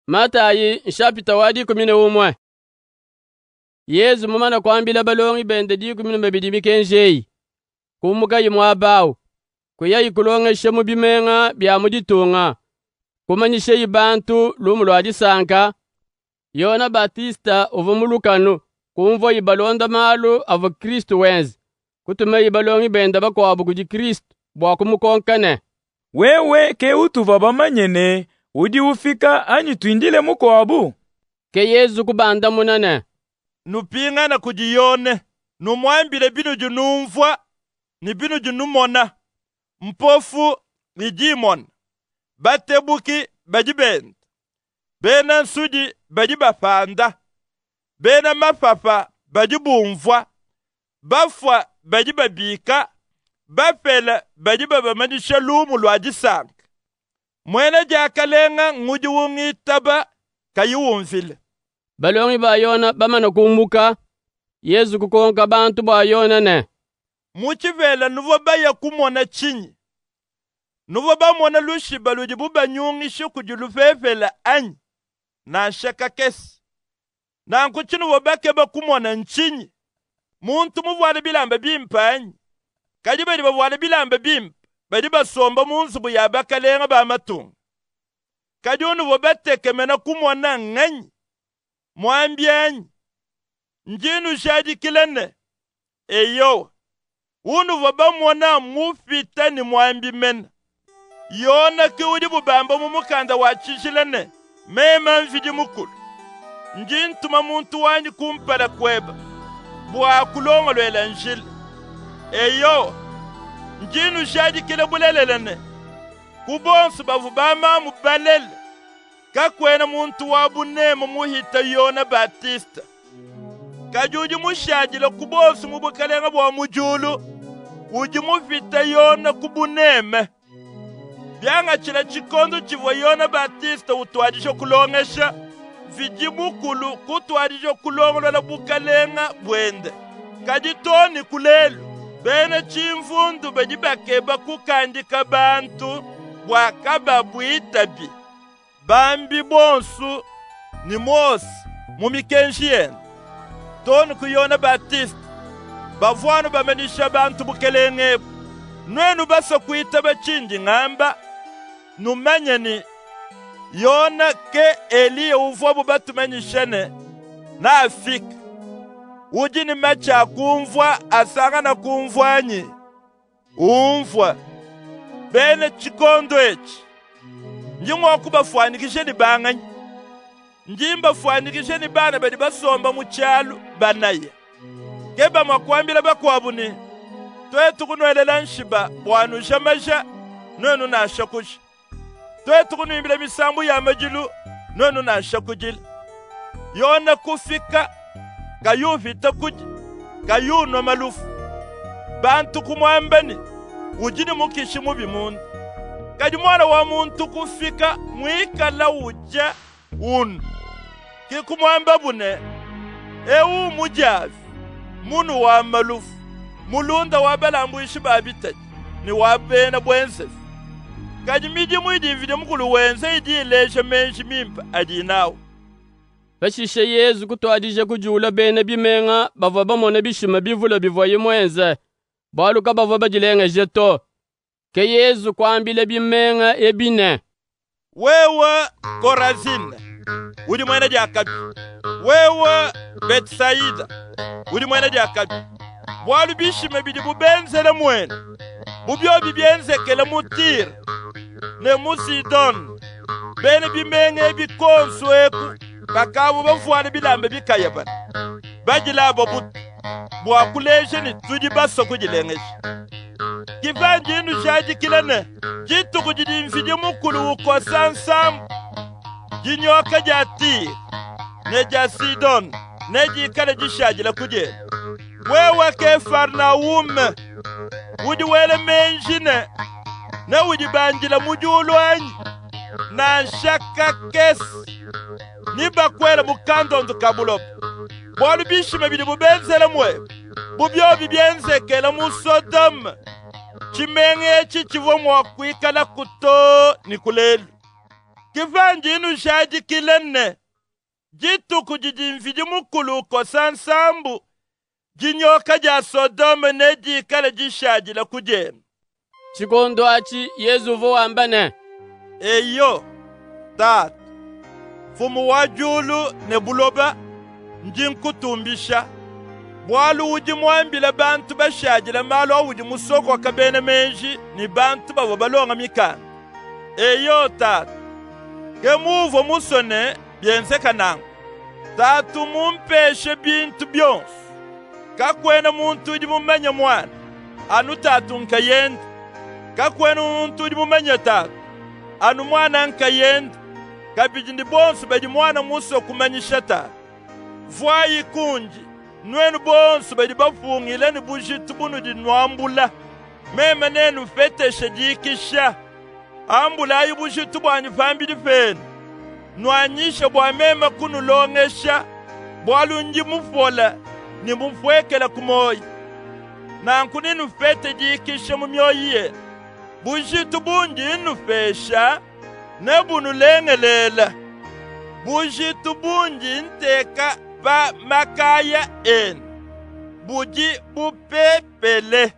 Matayi nshapita wa 11. Yezu mumane kuambila balongi bende 12 mikenji eyi, kumukaye muaba awu, kuyaye kulongesha mu bimenga bia mu ditunga, kumanyishaye bantu lumu lua disanka. Yone Batista uvua mu lukanu, kumvuaye balonda malu avua Kristu wenza. Kutumaye balongi bende bakuabu kudi Kristu bua kumukonka ne: Wewe ke utuvua bamanye ne, udi ufika anyi tuindile mukuabu? Ke Yezu kubandamuna ne: Nupingane kudi Yone, numuambile binudi numvua ne binudi numona. Mpofu idi imona, batebuki badi benda, bena nsudi badi bapanda, bena mapapa badi bumvua, bafua badi babika, bapele badi babamanyisha lumu lua disanka. Muena diakalenga ngudi ungitaba kayi umvila. Balongi ba Yone bamane kumbuka, Yezu kukonka bantu bua Yone ne: Mu tshipela nuvua baya kumona tshinyi? Nuvua bamona lushiba ludibu banyungisha kudi lupepele anyi? Nansha kakese. Nanku tshinuvua bakeba kumona ntshinyi? Muntu muvuale bilamba bimpe anyi? Kadi badi bavuale bilamba bimpe badi basomba mu nzubu ya bakalenga ba matunga. Kadi unuvua batekemena kumona nnganyi? Muambi anyi? Ndi nnujadikila ne, eyowa, unuvua bamona mmupite ne muambi mene. Yone ke udibu bamba mu mukanda wa tshijila ne, Meme Mvidi Mukulu, ndi ntuma muntu wanyi kumpala kuebe bua kulongoluela njila. Eyowa, ndi nnujadikila bulelela ne, ku bonsu bavua bamamu balele, kakuena muntu wa buneme muhite Yone Batista. Kadi udi mushadile ku bonsu mu bukalenga bua mu diulu, udi mupite Yone ku buneme. Biangatshile tshikondo tshivua Yone Batista utuadija kulongesha, Mvidi Mukulu kutuadija kulongolola bukalenga buende. Kadi too ne ku lelu, bena tshimvundu badi bakeba kukandika bantu bua kababuitabi. Bambi bonsu ne Mose mu mikenji yende, too ne ku Yone Batiste, bavua anu bamanyisha bantu bukelenge ebu. Nuenu basue kuitaba tshindi ngamba, numanye ne, Yone ke Eliya uvuabu batumanyishe ne, neafike. Udi ne matshi a kumvua asangana kumvua anyi? Umvua! Bena tshikondo etshi, ndi mua kubafuanyikija ne banganyi? Ndi mbafuanyikija ne bana badi basomba mu tshialu banaya. Ke bamue kuambila bakuabu ne, Tuetu kunuelela nshiba bua nuja maja, nuenu nansha kuja. Tuetu kunuimbila misambu ya madilu, nuenu nansha kudila. Yone kufika, kayi upita kudia, kayi unua maluvu. Bantu kumuamba ne, udi ne mukishi mubi munda. Kadi Muana wa muntu kufika muikala udia, unua. Ke kumuambabu ne, ewu mudiavi, munu wa maluvu, mulunda wa balambuishi ba bitadi ne wa bena buenzevi. Kadi midimu idi Mvidi Mukulu wenza idi ileja meji mimpe adiye nawu. Pashishe Yezu kutuadija kudiula bena bimenga bavua bamone bishima bivule bivuaye muenze, bualu kabavua badilengeje to. Ke Yezu kuambila bimenga ebi ne: Wewe Korazine, udi muena diakabi! Wewe Betsaida, udi muena diakabi! Bualu bishima bidibu benzele muenu, bu biobi bienzekele mu Tire ne mu Sidone, bena bimenga ebi konsu eku bakavua bavuale bilamba bikayabale, badilaba butu bua kuleja ne tudi basue kudilengeja. Ke pandi nnujadikila ne, dituku didi Mvidi Mukulu ukosa nsambu, dinyoka dia Tire ne dia Sidone nedikale dishadile ku diebe. Wewe Kefarnawume, udi wela meji ne, neudibandile mu diulu anyi? Nansha kakese, nebakuele mu kandondu ka buloba. Bualu bishima bidibu benzela muebe, bu biobi bienzekela mu Sodome, tshimenga etshi tshivua mua kuikalaku too ne ku lelu. Ke pandi nnujadikila ne, dituku didi Mvidi Mukulu ukosa nsambu, dinyoka dia Sodome nedikale dishadile ku dienu. Tshikondo atshi Yezu uvua wamba ne, Eyo, Tatu, Mfumu wa diulu ne buloba, ndi nkutumbisha, bualu udi muambile bantu bashadile malu audi musokoke bena meji ne bantu bavua balonga mikanda. Eyo, Tatu, ke muuvua musue ne bienzeke nanku. Tatu mmumpeshe bintu bionso. Kakuena muntu udi mumanye Muana, anu Tatu nkayende. Kakuena muntu udi mumanye Tatu, anu Muana nkayende, kabidi ne bonso badi Muana musue kumanyisha Tatu. Vuayi kundi, nuenu bonso badi bapungile ne bujitu bunudi nuambula, meme nenupeteshe dikisha. Ambulayi bujitu buanyi pambidi penu, nuanyishe bua meme kunulongesha, bualu ndi mupole ne mupuekele ku muoyi. Nanku nenupete dikisha mu mioyi yenu. Bujitu bundi nnupesha nebunulengelele. Bujitu bundi nteka pa makaya enu budi bupepele.